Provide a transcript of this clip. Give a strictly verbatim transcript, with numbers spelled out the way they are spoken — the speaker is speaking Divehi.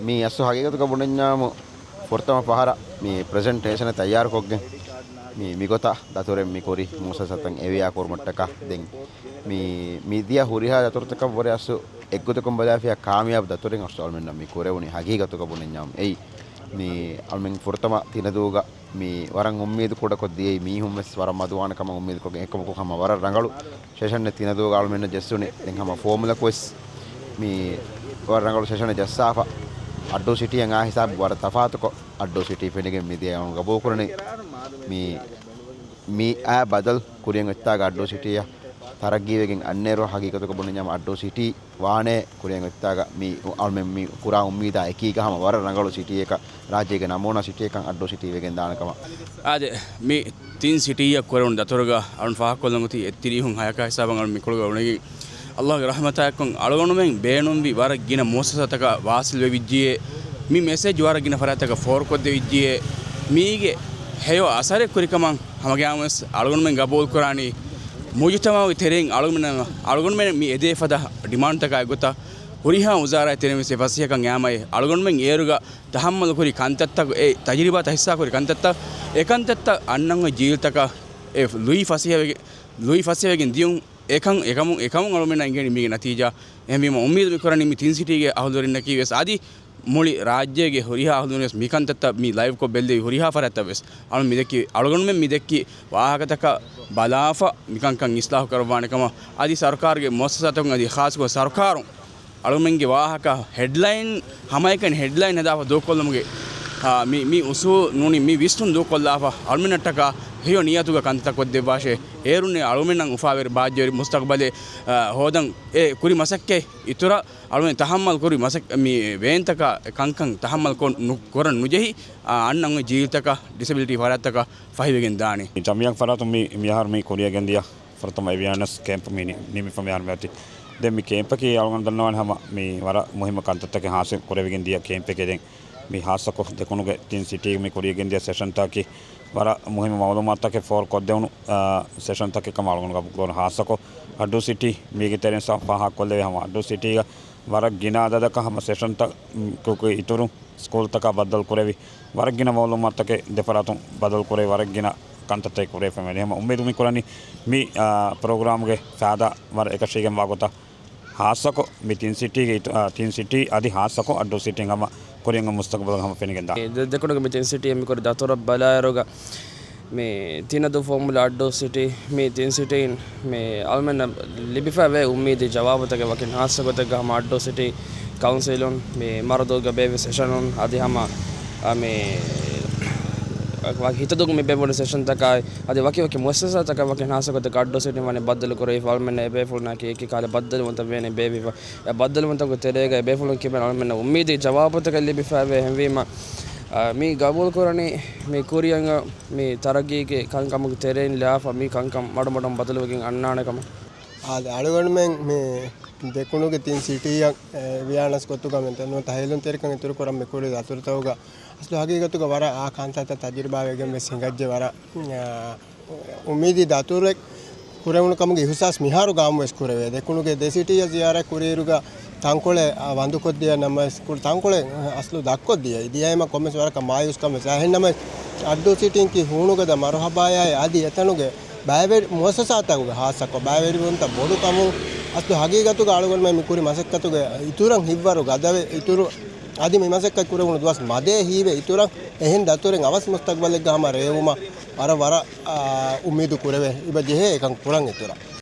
މީ އަސްލު ހަގީގަތުގަ ބުނަންޏާމު ފުރަތަމަ ފަހަރަށް މި ޕްރެޒެންޓޭޝަނެއް ތައްޔާރުކޮށްގެން، މި، މިގޮތަށް ދަތުރެއް މި ކުރި މުއައްސަސާތައް އެވިޔާ ކުރުމަށްޓަކާ ދެން މި، މިދިޔަ ހުރިހާ ދަތުރުތަކަށްވުރެ އަސްލު އެއްގޮތަކުން ބަލާފިޔާ ކާމިޔާބު ދަތުރެއް އަސްލު އަޅުމެންނަށް މި ކުރެވުނީ ހަގީގަތުގަ ބުނަންޏާމު. އެއީ މި އަޅުމެން ފުރަތަމަ ތިނަދޫގަ މި ވަރަށް އުއްމީދު ކުޑަކޮށް ދިޔައީ މީހުން ވެސް ވަރަށް މަދުވާނެ ކަމަށް އުއްމީދުކޮށްގެން އެކަމަކު ހަމަ ވަރަށް ރަނގަޅު ސެޝަނެއް ތިނަދޫގަ އަޅުމެންނަށް ޖެއްސުނީ. ދެން ހަމަ ފޯމުލަކު ވެސް މި ވަރަށް ރަނގަޅު ސެޝަނެއް ޖައްސާފަ. އައްޑޫ ސިޓީއަށް އާ ހިސާބު ވަރަށް ތަފާތުކޮށް އައްޑޫ ސިޓީ ފެނިގެން މިދިޔަ އަޅުން ގަބޫލުކުރަނީ. މި، މި އާ ބަދަލު ކުރިއަށް އޮތްތާގަ އައްޑޫ ސިޓީއަށް ތަރައްގީވެގެން އަންނައިރު ހަގީގަތުގަ ބުނަންޏާމު އައްޑޫ ސިޓީ ވާނެ ކުރިއަށް އޮތްތާގަ މި އަޅުމެން މި ކުރާ އުއްމީދާ އެކީގަ ހަމަ ވަރަށް ރަނގަޅު ސިޓީއަކަށް، ރާއްޖޭގެ ނަމޫނާ ސިޓީއަކަށް އައްޑޫ ސިޓީ ވެގެން ދާނެ ކަމަށް. އާދެ، މި ތިން ސިޓީއަށް ކުރެވުނު ދަތުރުގަ އަޅުން ފާހަގަކޮށްލަން އޮތީ އެއްތިރީހުން ހަޔަކާ ހިސާބަށް އަޅުން މިކޮޅުގަ އުޅެގެން. އައްލާހުގެ ރަޙްމަތާއެކު އަޅުގަނޑުމެން ބޭނުންވި ވަރަށް ގިނަ މުއައްސަސާތަކަށް ވާސިލްވެވިއްޖިއޭ. މި މެސެޖް ވަރަށް ގިނަ ފަރާތްތަކަށް ފޯރުކޮށްދެވިއްޖިއޭ. މީގެ ހެޔޮ އަސަރެއް ކުރިކަމަށް ހަމަގައިމުވެސް އަޅުގަނޑުމެން ގަބޫލުކުރާނީ. މުޖުތަމަޢުގެ ތެރެއިން އަޅުގަނޑުމެން، އަޅުގަނޑުމެން މި އެދޭ ފަދަ ޑިމާންޑްތަކާ އެއްގޮތަށް ހުރިހާ ވުޒާރާއެއް ތެރެއިން ވެސް އެ ފަސޭހަކަން އައީމައި އަޅުގަނޑުމެން އޭރުގަ ތަހައްމަލުކުރި ކަންތައްތައް، އެ ތަޖުރިބާތައް ހިއްސާކުރި ކަންތައްތައް، އެ ކަންތައްތައް އަންނަން އޮތް ޖީލްތަކަށް އެ ލުއި ފަސޭހަވެގެ-، ލުއި ފަސޭހަވެގެން ދިޔުން. އެކަން، އެކަމު، އެކަމުން އަޅުމެންނަށް އިނގޭނީ މީގެ ނަތީޖާ. އެހެންވީމަ އުއްމީދު މި ކުރަނީ މި ތިން ސިޓީގެ އަހުލުވެރިންނަކީ ވެސް އަދި މުޅި ރާއްޖޭގެ ހުރިހާ އަހުލުވެރިން ވެސް މި ކަންތައްތައް މި ލައިވްކޮށް ބެއްލެވި ހުރިހާ ފަރާތްތައް ވެސް އަޅު މި ދެއްކި، އަޅުގަނޑުމެން މި ދެއްކި ވާހަކަތަކަށް ބަލާފަ މިކަންކަން އިސްލާހު ކަރައްވާނެ ކަމަށް އަދި ސަރުކާރުގެ މުއައްސަސާތަކުން އަދި ޚާއްޞަކޮށް ސަރުކާރުން އަޅުމެންގެ ވާހަކަ ހެޑްލައިން ހަމައެކަނި ހެޑްލައިން ހަދާފަ ދޫކޮށްލުމުގެ، އާ، މި، މި އުސޫލު ނޫނީ މި ވިސްނުން ދޫކޮށްލާފަ އަޅުމެންނަށްޓަކާ ހެޔޮ ނިޔަތުގަ ކަންތައްތައް ކޮށްދެއްވާށޭ. އޭރުންނެ އަޅުމެންނަށް އުފާވެރި ބާއްޖަވެރި މުސްތަޤްބަލެއް، އާ، ހޯދަން އެ ކުރި މަސައްކަތް އިތުރަށް އަޅުމެން ތަހައްމަލް ކުރި މަސައް-، މި ވޭންތަކާ ކަންކަން ތަހައްމަލް ކޮށް ނު-، ކުރަން ނުޖެހި، އާ، އަންނަން އޮތް ޖީލްތަކަށް ޑިސެބިލިޓީ ފަރާތްތަކަށް ފަހިވެގެން ދާނީ. ޖަމްޢިއްޔާގެ ފަރާތުން މި، މިއަހަރު މި ކުރިއަށް ގެންދިޔަ ފުރަތަމަ އެވިއާނެސް ކޭމްޕް މި ނި-، ނިމިފަ މިހާރު މިއޮތީ. ދެން މި ކޭމްޕަކީ އަޅުގަނޑު ދަންނަވާނެ ހަމަ މި ވަރަށް މުހިއްމު ކަންތައްތަކެއް ހާސިލް ކުރެވިގެން ދިޔަ ކޭމްޕެކޭ. ދެން މި ހާއްސަކޮށް ދެކުނުގެ ތިން ސިޓީގެ މި ކުރިއަށް ގެންދިޔަ ސެޝަންތަކަކީ ވަރަށް މުހިއްމު މައުލޫމާތުތަކެއް ފޯރުކޮށްދެވުނު، އާ، ސެޝަންތަކެއް ކަމަށް އަޅުގަނޑު ގަބޫލުކުރަން. ހާއްސަކޮށް އައްޑޫ ސިޓީ މީގެ ތެރެއިން ސަ-، ފާހަގަކޮށްލެވޭ ހަމަ އައްޑޫ ސިޓީގަ ވަރަށް ގިނަ އަދަދަކަށް ހަމަ ސެޝަންތައް، މް، ކު-، ކު-، އިތުރު ސްކޫލްތަކާ ބައްދަލު ކުރެވި، ވަރަށް ގިނަ މައުލޫމާތުތަކެއް ދެފަރާތުން ބަދަލު ކުރެވި، ވަރަށް ގިނަ ކަންތައްތައް ކުރެވިފައި ވަނީ. ހަމަ އުއްމީދު މި ކުރަނީ މި، އާ، ޕްރޮގްރާމްގެ ފައިދާ ވަރަށް އެކަށީގެންވާ ގޮތަށް ހާއްސަކޮށް މި ތިން ސިޓީގެ އިތު-، އާ، ތިން ސިޓީ އަދި ހާއްސަކޮށް އައްޑޫ ސިޓީން ހަމަ ކުރިއަށް މުސްތަޤްބަލަށް ހަމަ ފެނިގެންދާ. ދެ-، ދެކުނުގެ މި ތިން ސިޓީ މި ކުރި ދަތުރަށް ބަލާއިރުގަ މި ތިނަދޫ ފޯމުލަ އައްޑޫ ސިޓީ، މި ތިން ސިޓީން މި އަޅުމެންނަށް ލިބިފައިވޭ އުއްމީދީ ޖަވާބުތަކެއް ވަކިން ހާއްސަ ގޮތެއްގަ ހަމަ އައްޑޫ ސިޓީ ކައުންސިލުން މި މަރަދޫގަ ބޭއްވި ސެޝަނުން އަދި ހަމަ، އަ، މި ވަ-، ހިތަދޫގަ މި ބޭއްވުނު ސެޝަންތަކާއި އަދި ވަކި ވަކި މުއައްސަސާތަކަށް ވަކިން ހާއްސަ ގޮތެއްގަ އައްޑޫ ސިޓީން ވަނީ ބައްދަލު ކުރެވިފަ އަޅުމެންނަށް އެ ބޭފުޅުންނަކީ އެކި ކަހަލަ ބައްދަލުވުންތައް ވޭނެ ބޭއްވިފަ. އެ ބައްދަލުވުންތަކުގެ ތެރޭގައި ބޭފުޅުން ކިބައިން އަޅުމެންނަށް އުއްމީދީ ޖަވާބުތަކެއް ލިބިފައިވޭ. އެހެންވީމަ، އަ، މި ގަބޫލުކުރަނީ މި ކުރިއަށް މި ތަރައްގީގެ ކަންކަމުގެ ތެރެއިން ލާފަ މި ކަންކަން މަޑުމަޑުން ބަދަލުވެގެން އަންނާނެ ކަމަށް. އާދެ، އަޅުގަނޑުމެން މި ދެކުނުގެ ތިން ސިޓީއަށް، އެ، ވިޔާނަސް ގޮތުގަ މި ނުވަތަ ހޭލުންތެރިކަން އިތުރުކުރަން މި ކުރި ދަތުރުތަކުގަ އަސްލު ހަގީގަތުގަ ވަރަށް އާ ކަންތައްތައް ތަޖުރިބާވެގެން ވެސް ހިނގައްޖެ ވަރަށް، އަ، އުއްމީދީ ދަތުރެއް ކުރެވުނު ކަމުގެ އިހުސާސް މިހާރު ގާއްމުވެސް ކުރެވޭ. ދެކުނުގެ ދެ ސިޓީއަށް ޒިޔާރަތް ކުރިއިރުގަ ތަންކޮޅެއް، އަ، ވަންދުކޮށްދިޔަ ނަމަވެސް، ކު-، ތަންކޮޅެއް، އަ، އަސްލު ދަށްކޮށްދިޔަ. ދިޔައިމަ ކޮންމެސް ވަރަކަށް މާޔޫސްކަމެއް ވެސް. އެހެންނަމަވެސް، އައްޑޫ ސިޓީން ކީ ހޫނުގަދަ މަރުހަބާޔާއި އަދި އެތަނުގެ ބައިވެރި މުއައްސަސާތަކުގެ ހާއްސަކޮށް ބައިވެރިވުންތައް ބޮޑު ކަމުން، އަސްލު ހަގީގަތުގަ އަޅުގަނޑުމެން މި ކުރި މަސައްކަތުގެ އިތުރަށް ހިތްވަރު ގަދަވެ، އިތުރު އަދި މި މަސައްކަތް ކުރެވުނު ދުވަސް މަދޭ ހީވެ އިތުރަށް އެހެން ދަތުރެއް އަވަސް މުސްތަޤްބަލެއްގަ ހަމަ ރޭވުމަށް ވަރަށް، ވަރަށް، އާ، އުއްމީދު ކުރެވޭ. އިބަ ޖެހޭ އެކަން ކުރަން އިތުރަށް.